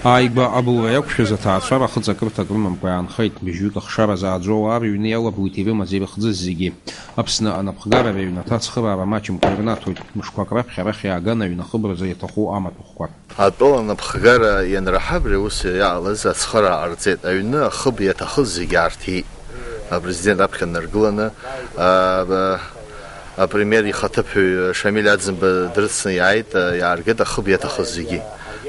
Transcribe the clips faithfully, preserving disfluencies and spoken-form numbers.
Ааигәа абылра иақәшәаз аҭаацәара хыҵакырҭак рымамкәа иаанхеит. Быжьҩык ахшара зааӡо ауаа рыҩны иалаблит ирымаз ирыхӡыз зегьы. Аԥсны анапхгара рыҩнаҭа ацхыраара маҷымкәа ирнаҭоит. Мышқәак раԥхьа арахь иааган аҩны ахыбразы иаҭаху амаҭәахәқәа. Атәыла анапхгара ианраҳа, абри аус иаалаз ацхыраара ҟарҵеит. Аҩны ахыб иаҭахыз зегьы аарҭиит. Апрезидент аԥхьа днаргыланы, а, ба-, апремиер ихаҭыԥуаҩ Шамиль Аӡынба дрыцны иааит, а, иааргеит ахыб иаҭахыз зегьы.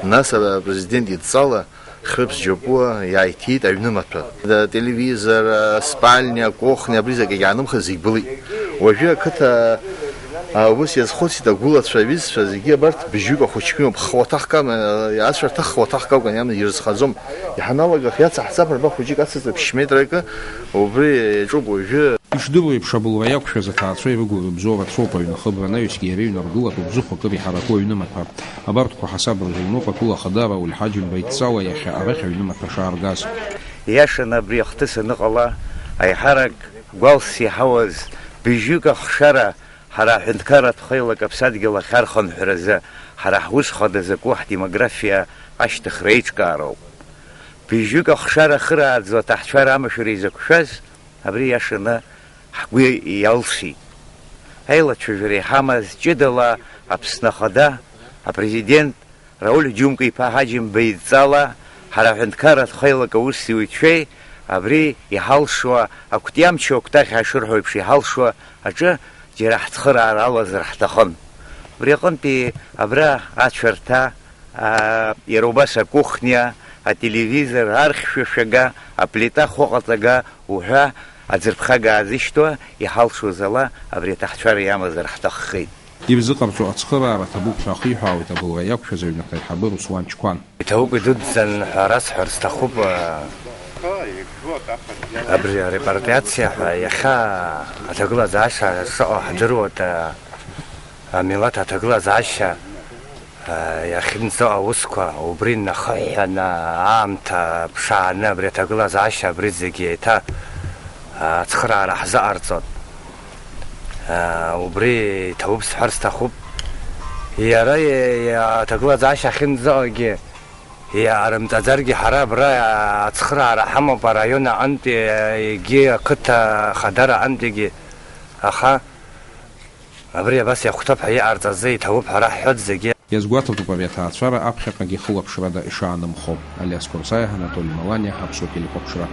Нас, а, апрезидент идҵала хьрыԥс џьопуа иааиҭиит аҩнымаҭәа. Ателевизор, аспальня, акухня, абри зегь иаанымхаз зегь былит. Уажәы ақыҭа, а, ус иазхәыцит, агәылацәа, аҩызцәа зегьы абарҭ быжьҩык ахәыҷқәа имоуп. Хыхь уаҭахк ама, ацәарҭа хыхь уаҭахк акәын, иамаз ирызхаӡом. Иҳаналага иацаҳҵап рба хәыҷык ацыҵа ԥшь метракы, убри иаҿуп уажәы. Ишдыру еиԥш, абылра иақәшәаз аҭаацәа ирыгу рыбзоу рацәоуп, аҩны ахыбра анаҩсгьы иара иҩнаргылатәуп зыхәа акыр иҳараку аҩнымаҭәа. Абарҭқәа ҳасаб рзануп атәыла ахада Рауль Ҳаџьымба идҵала иахьа арахь аҩнымаҭәа шааргаз. Иашаны абри ахҭыс аныҟала, аиҳарак гәалс иҳауаз быжьҩык ахшара ҳара аҳәынҭқарратә хеилак аԥсадгьыл ахь архынҳәразы ҳара ҳус хада закәу ҳдемографиа ашьҭыхра еиҿкаароуп. Быжьҩык ахшара ахырааӡо аҭаҳцәара амашәыр изықәшәаз абри иашаны ҳгәы иалсит. Аилацәажәара иҳамаз ҷыдала Аԥсны Ахада, апрезидент Рауль Џьумка-иԥа Ҳаџьымба идҵала, ҳара аҳәынҭқарратә хеилак аусзуҩцәеи абри иҳалшо, акәтиамчу акәтаӷь ҳашырҳәо еиԥш иҳалшо аҿы џьара ҳцхыраара алазар ҳҭахын. Убри аҟынтәи абра ацәарҭа, аа, иара убас акухниа, ателевизор, архьшәашәага, аплита хәыҟаҵага уҳәа аӡырԥхага аазышьҭуа иҳалшоз ала абри аҭаҳцәара иамазар ҳҭаххеит. Ирзыҟарҵо ацхыраара ҭабуп ҳәа ахиҳәаауеит абылра иақәшәаз аҩнаҭа аиҳабы Руслан Чқәан. Иҭабуп идуӡӡан ҳәа расҳәар сҭахуп, абри арепатриациа ҳәа иахьа аҭагылазаашьа шыҟоу ҳдыруеит, амилаҭ аҭагылазаашьа иахьынҵоу аусқәа, убри нахыҳәҳәаны аамҭа ԥшааны абри аҭагылазаашьа абри зегьы еиҭа ацхыраара ҳзыҟарҵоит. Убри иҭабуп сҳәар сҭахуп. Иара аҭагылазаашьа ахьынӡаҟагьы иаарымҵаӡаргьы, ҳара абра ацхыраара ҳамоуп араион аҟынтәи, егьи ақыҭа хадара аҟынтәигьы, аха абри абас иахәҭоуп ҳәа иҟарҵазы иҭабуп ҳәа раҳҳәоит зегьы. Иазгәаҭатәуп ари аҭаацәара аԥхьаҟагьы хылаԥшрада ишаанымхо. Алиас Қәарсаиа, Анатоли Маланиа, Аԥсуа телехәаԥшра.